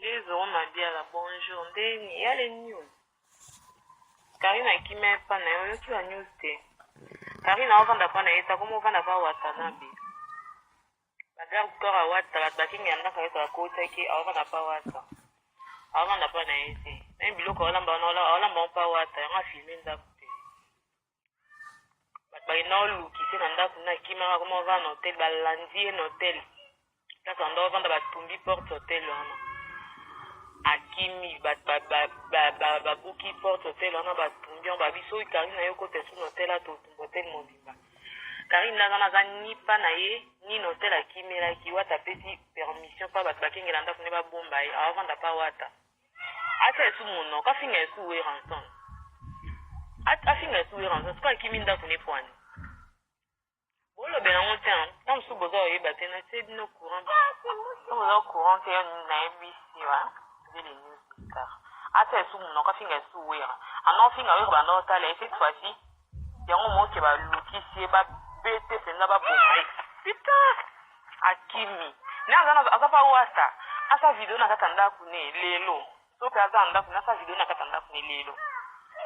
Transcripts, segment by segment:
Nde Mabiala, bonjour. Ndeni, yale news. Karine akima epa na ye, oyoki ba news te. Karine aovanda pa na ye, takoma ovanda pa Watanabe. Ba garde corps ya Wata, bato bakingi ya ndako yesu bakotaki, aovanda pa Wata. Aovanda pa na ye te. Meme biloko aolamba wana, aolamba ngo pa Wata, yango afilme ndako te. Bato bakenda olukise na ndako na akimaka akoma ovanda na hotel, balandi ye na hotel. Place anda ovanda batumbi porte hotel wana. Akimi babuki porte hotel wana batumbi yango babi soki Karine na yo kota esu na hotel ato otumba hotel mobimba. Karine naza naza ni pa na ye ni na hotel akimelaki wata apesi permission pa bato bakengela ndako nde babomba ye aovanda pa wata. Atia esu monoko afinga esu Werrason. Afinga esu Werrason sikoyo akimi ndako ne pwani. Bolobela yango te hein. Ntango mosusu boza koyeba te natie bino courant. Ntango boza courant te nayebisi yo hein. Zele news star. Atia esu monoko afinga esu Wera. Ana ofinga Wera banda otala ye cette fois-ci yango moke balukisi ye babete mpenza baboma ye. Putain! Akimi. Ne aza aza pa wata. Asa video na kati ya ndako ne lelo. Soki aza na ndako ne asa video na kati ya ndako ne lelo.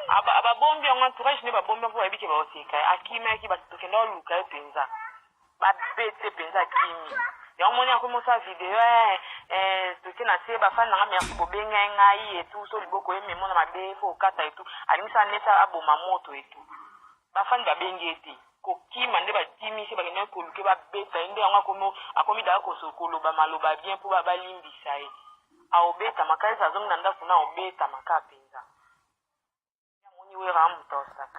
Ababombi yango entourage ne babombi yango mpo bayebi ke baoseka ye. Akimaki bato tokenda oluka ye mpenza. Babete mpenza akimi. Yango moni akomi osala video eh, eh, totie na se bafani na nga merci bobengai ngai etu so liboko ye memo na mabe fo okata etu alingi sala neti aboma moto etu bafani babengi ye te kokima nde bakimisi bakendaki koluka ye babeta ye nde yango akomi akomi daa koloba maloba bien mpo balimbisa ye aobetama kaka eza azongi na ndako na obetama kaka mpenza amoni wera moto osaka.